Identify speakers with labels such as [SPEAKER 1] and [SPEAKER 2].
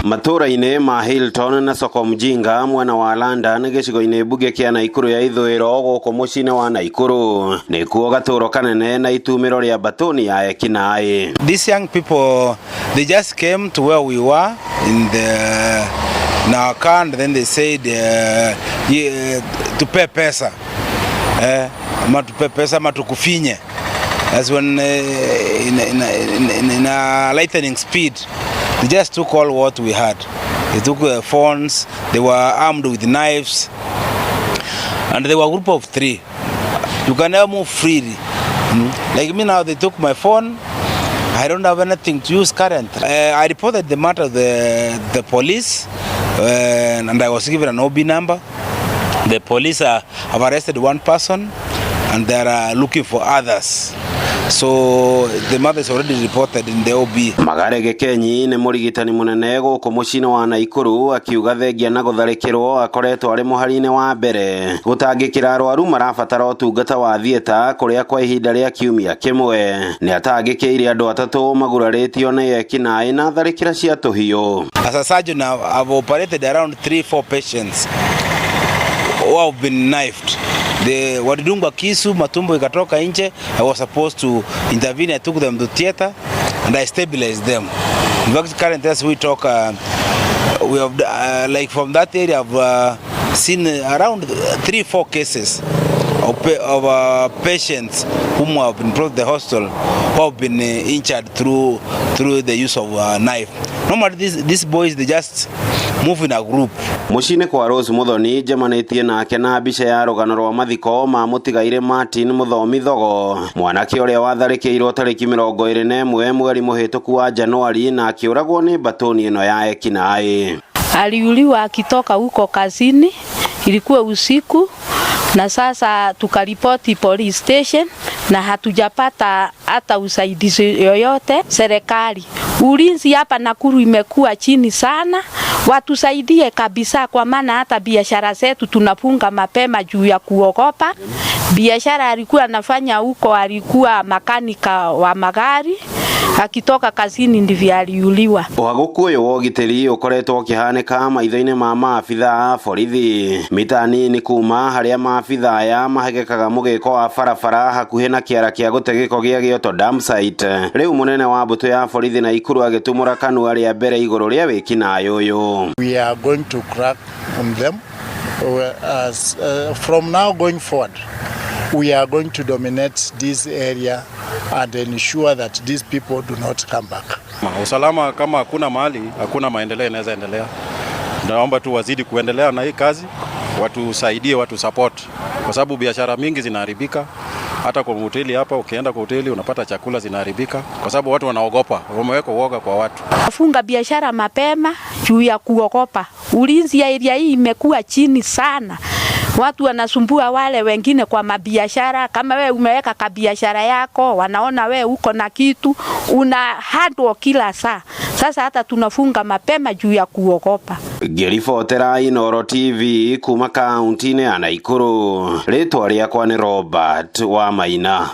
[SPEAKER 1] Matũũra-inĩ ma Hilton na Soko Mjinga mwena wa London gĩcigo-inĩ mbunge kĩa Naikuru ya ithũĩro gũkũ mũciĩ-inĩ wa Naikuru nĩkuo gatũro kanene na itumĩro rĩa mbatũni ya ekinaĩ.
[SPEAKER 2] These young people, they just came to where we were in our car, and then they said, yeah, tupe pesa, ama tupe pesa ama tukufinye. That's when in a lightning speed, they just took all what we had. They took the phones, they were armed with knives, and they were a group of three. You can never move freely. Like me now, they took my phone. I don't have anything to use currently. I reported the matter to the police, and I was given an OB number. The police have arrested one person, and they are looking for others. So the matter is already reported in the OB.
[SPEAKER 1] Magare Gĩkenyi nĩ mũrigitani mũnene gũkũ mũciĩ-inĩ wa Naikuru akiuga thengia na gũtharĩkĩrwo akoretwo arĩ mũhari-inĩ wa mbere gũtangĩkĩra arwaru marabatara ũtungata wa thieta kũrĩa kwa ihinda rĩa kiumia kĩmwe nĩ atangĩkĩire andũ atatũ magurarĩtio nĩ ekinaĩ na tharĩkĩra cia tũhiũ.
[SPEAKER 2] As a surgeon, I've operated around three, four patients who have been knifed. The walidungwa kisu, matumbo ikatoka nje. I was supposed to intervene. I took them to theater and I stabilized them. In fact, currently as we talk, we have like from that area, I've seen around three, four cases of patients whom have been brought to the hospital who have been injured through the use of knife. Normally, these boys, they just move in a group.
[SPEAKER 1] Mũciĩ-inĩ kwa Rose Muthoni njemanĩtie nake na mbica ya rũgano rwa mathiko ma mũtigairĩ Martin Mũthomi Thogo, mwanake ũrĩa watharĩkĩirwo tarĩki 21 mweri mũhĩtũku wa Januari na akĩũragwo nĩ mbatũni ĩno ya ekinaĩ.
[SPEAKER 3] Aliuliwa akitoka huko kazini, ilikuwa usiku, na sasa tukaripoti police station na hatujapata hata usaidizi yoyote. Serikali, ulinzi hapa Nakuru imekuwa chini sana, watusaidie kabisa, kwa maana hata biashara zetu tunafunga mapema juu ya kuogopa. Biashara alikuwa anafanya huko, alikuwa makanika wa magari, akitoka kazini ndivyo aliuliwa.
[SPEAKER 1] Ũhagũku ũyũ wa ũgitĩri ũkoretwo ũkĩhanĩka maitho-inĩ ma maabitha a borithi mita nini kuma harĩa maabitha aya mahegekaga mũgĩko wa barabara hakuhĩ na kĩara kĩa gũte gĩko gĩa Gĩoto dump site. Rĩu mũnene wa mbũtũ ya borithi Naikuru agĩtumũra kanua rĩa mbere igũrũ rĩa wĩkinaĩ ũyũ.
[SPEAKER 4] We are going to crack on them. As, from now going forward, we are going to dominate this area and ensure that these people do not come back.
[SPEAKER 5] Usalama kama hakuna mahali, hakuna maendeleo inaweza endelea. Naomba tu wazidi kuendelea na hii kazi, watusaidie, watu support, kwa sababu biashara mingi zinaharibika. Hata kwa hoteli hapa, ukienda kwa hoteli unapata chakula zinaharibika, kwa sababu watu wanaogopa, wameweka uoga kwa watu.
[SPEAKER 3] Funga biashara mapema juu ya kuogopa. Ulinzi ya area hii imekuwa chini sana. Watu wanasumbua wale wengine kwa mabiashara. Kama we umeweka kabiashara yako, wanaona we uko na kitu, una handle kila saa. Sasa hata tunafunga mapema juu ya kuogopa.
[SPEAKER 1] Ngĩribotera Inooro TV kuma kaunti-inĩ ya Naikuru, rĩtwa rĩakwa nĩ Robert Wamaina.